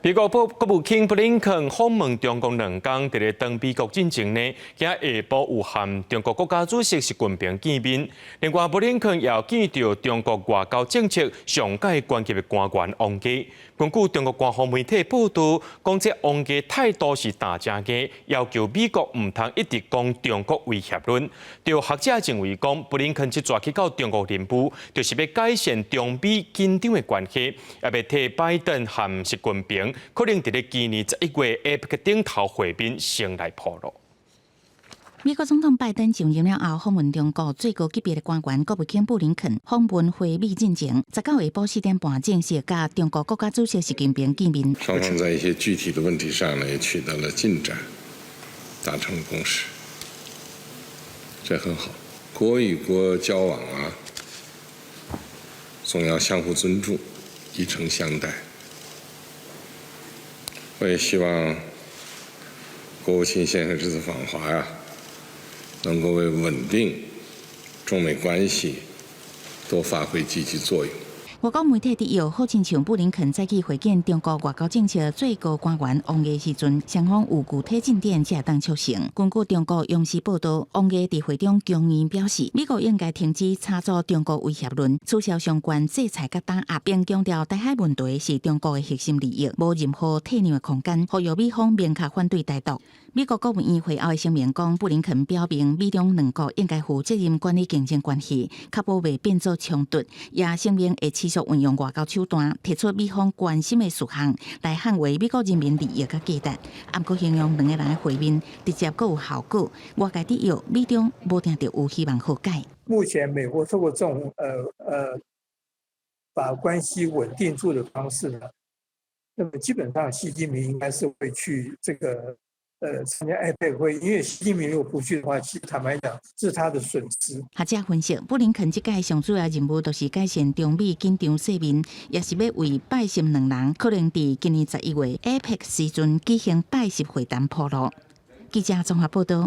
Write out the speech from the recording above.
美國國務卿布林肯訪問中國2工，佇咧轉美國進前呢，今下晡有和中國國家主席習近平見面。另外，布林肯也有見著中國外交政策上蓋高級的官員王毅。根據中國官方媒體報導，講這王毅態度是彈誠硬，要求美國毋通一直講中國威脅論。著學者認為講，布林肯這逝去到中國南部，就是欲改善中美緊張的關係，也欲替拜登和習近平可能佇咧今年11月 APEC 頂頭會面先來鋪路。美國總統拜登上任了後，訪問中國最高級別的官員國務卿布林肯訪問回美進前，19下晡4點半正式佮中國國家主席習近平見面。雙方在一些具體的問題上呢，也取得了進展，達成了共識，這很好。國與國交往啊，總要相互尊重，以誠相待。我也希望國務卿先生這次訪華呀，能夠為穩定中美關係多發揮積極作用。外國媒體佇報，好親像布林肯早起會見中國外交政策最高官員王毅時陣，雙方有具體進展才會當促成。根據中國央視報導，王毅佇會中強硬表示，美國應該停止炒作中國威脅論，取消相關制裁佮打壓，並強調台海問題是中國的核心利益，無任何退讓的空間，呼籲美方明確反對台獨。美國國務院會後的聲明講，布林肯表明美中兩國應該負責任管理競爭關係，確保袂變做衝突，也聲明會持續運用外交手段，提出美方關心的事項，來捍衛美國人民利益佮價值。毋過形容兩个人的會面直接閣有效果，外界質疑美中無定著有希望和解。目前美國透過這種把關係穩定住的方式呢，那麼基本上習近平應該是會去這個參加 APEC 會，因為習近平如果不去的話，其實坦白講是他的損失。學者分析，布林肯這屆上主要任務就是改善中美緊張勢面，也是欲為拜習兩人可能佇今年11月 APEC 時陣舉行拜習會談鋪路。記者綜合報導。